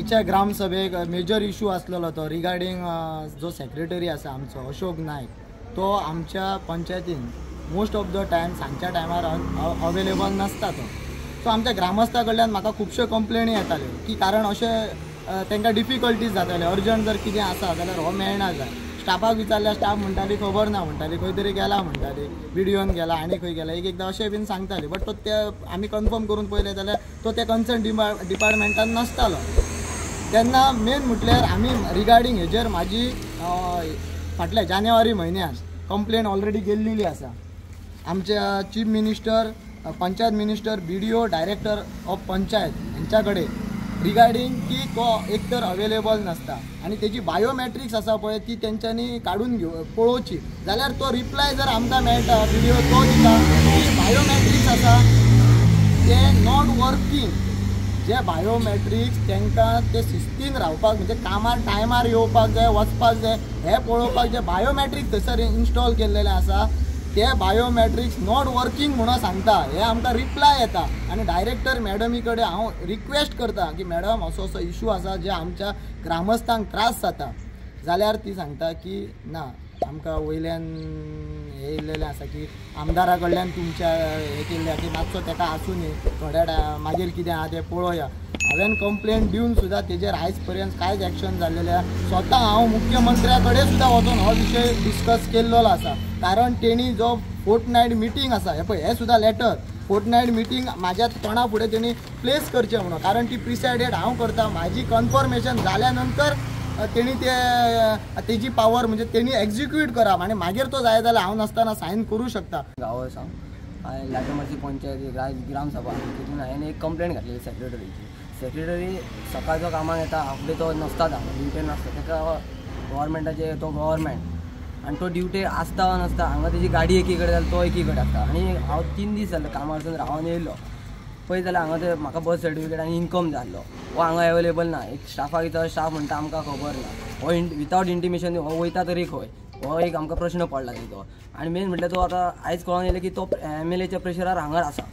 आयच्या ग्रामसभेक major issue आसलेलो तो रिगार्डींग जो सेक्रेटरी आसा आमचो अशोक नायक, तो आमच्या पंचायतीन मोस्ट ऑफ the time सांजच्या टायमार अवेलेबल नासता तो. सो आमच्या ग्रामस्था कडल्यान म्हाका खुबश्यो कंप्लेनी येताल्यो की कारण अशें तांकां डिफिकल्टीज जाताल्यो, अर्जंट जर कितें आसा जाल्यार हो मेळना जाय. स्टाफाक विचारल्यार स्टाफ म्हणटाली खबर ना म्हणटाली, खंय तरी गेला म्हणटाली, विडियोन गेला आनी खंय गेला, एक एकदां अशें बीन सांगताली. बट तो ते आमी कन्फर्म करून पळयलें जाल्यार तो त्या कन्सर्न डिपार्टमेंटान नासतालो. तेन्ना मेन म्हटल्यार आमी रिगार्डींग हेजेर म्हाजी फाटल्या जानेवारी म्हयन्यान कंप्लेन ऑलरेडी गेल्लेली आसा आमच्या chief minister, panchayat minister, BDO, director of panchayat हेंच्या कडेन रिगार्डींग की तो एक तर अवेलेबल नासता आनी तेजी बायोमॅट्रिक्स आसा पळय ती तेंच्यांनी काडून घेव पळोवची, जाल्यार तो रिप्लाय जर आमकां मेळटा बीडीओ तो दिता की बायोमॅट्रिक्स आसा ते not working. जे बायोमॅट्रिक्स तांकां ते शिस्तीन रावपाक म्हणजे कामार टायमार येवपाक जाय, वचपाक जाय, हें पळोवपाक जे बायोमॅट्रिक्स थंयसर इन्स्टॉल केल्लेले आसा ते बायोमॅट्रिक्स not working म्हणून सांगता, हे आमकां रिप्लाय येता. आनी डायरेक्टर मॅडमी कडेन हांव रिक्वेस्ट करता की मॅडम असो असो इशू आसा जे आमच्या ग्रामस्थांक त्रास जाता, जाल्यार ती सांगता की ना आमकां वयल्यान हें येयल्लेलें आसा की आमदारा कडल्यान तुमच्या हें केल्लें की मातसो ताका आसूं न्ही थोड्या मागीर कितें आहा तें पळोवया. हांवें कंप्लेन दिवन सुद्दां तेजेर आयज पर्यंत कांयच एक्शन जाल्लेलें आसा. स्वता हांव मुख्यमंत्र्या कडेन सुद्दां वचून हो विशय डिस्कस केल्लो आसा, कारण तेणी जो फोर्ट नायट मिटींग आसा हें पळय हें सुद्दां लेटर फोर्ट नायट मिटींग म्हाज्या तोंडा फुडें तेणी प्लेस करचें म्हणून, कारण ती प्रिसायडेड हांव करता, म्हाजी कन्फर्मेशन जाल्या नंतर तेणी ते तेजी पावर म्हणजे तेणी एक्झिक्यूट करप आनी मागीर तो जाय जाल्यार हांव नासतना सायन करूं शकता. गांव आसा हांवें लाटमर्सी पंचायत ग्रामसभा तितून हांवें एक कंप्लेन घातलेली सेक्रेटरीची. सेक्रेटरी सकाळचो कामाक येता, हाफ डे तो नासता, ड्युटेर नासता, ताका गव्हर्मेंटाचे तो गव्हर्मेंट आनी तो ड्युटेर आसता वा नासता, हांगा तेजी गाडी एकी कडेन जाल्यार तो एकी कडेन आसता. आनी हांव 3 दीस जाले कामार रावन येयलो, पळयत जाल्यार हांगा ते म्हाका बर्थ सर्टिफिकेट आनी इनकम जाय आसलो, हो हांगा एवेलेबल ना. एक स्टाफाक विचार, स्टाफ म्हणटा आमकां खबर ना, हो विदावट इंटिमेशन हो वयता तरी खंय, हो एक आमकां प्रश्न पडला तेजो. आनी मेन म्हटल्यार तो आतां आयज कळोन येयलें की तो एमएलएच्या प्रेशरार हांगार आसा,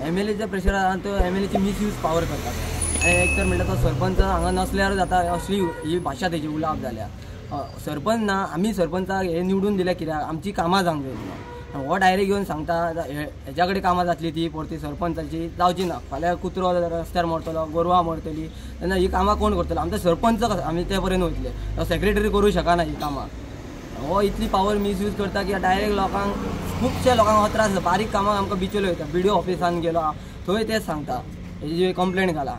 एमएलएच्या प्रेशरार तो एमएलएची मिसयूज पावर करता. आनी एक तर म्हटल्यार तो सरपंच हांगा नसल्यार जाता असली ही भाशा तेजी उलोवप जाल्या. सरपंच ना, आमी सरपंचाक हे निवडून दिल्या कित्याक, आमची कामां जावंक जाय म्हणून. हो डायरेक्ट येवन सांगता हेज्या कडेन कामां जातली ती परती सरपंचाची जावची ना, फाल्यां कुत्रो रस्त्यार मरतलो, गोरवां मरतली, तेन्ना ही कामां कोण करतलो, आमचो सरपंच आमी ते पर्यंत वयतले, तो सेक्रेटरी करूं शकना ही कामां. हो इतली पावर मिसयूज करता की डायरेक्ट लोकांक, खुबशे लोकांक हो त्रास जाता. बारीक कामां आमकां बिचोले वयता, बीडीओ ऑफिसान गेलो थंय तेच सांगता, हेजी कंप्लेन घाला.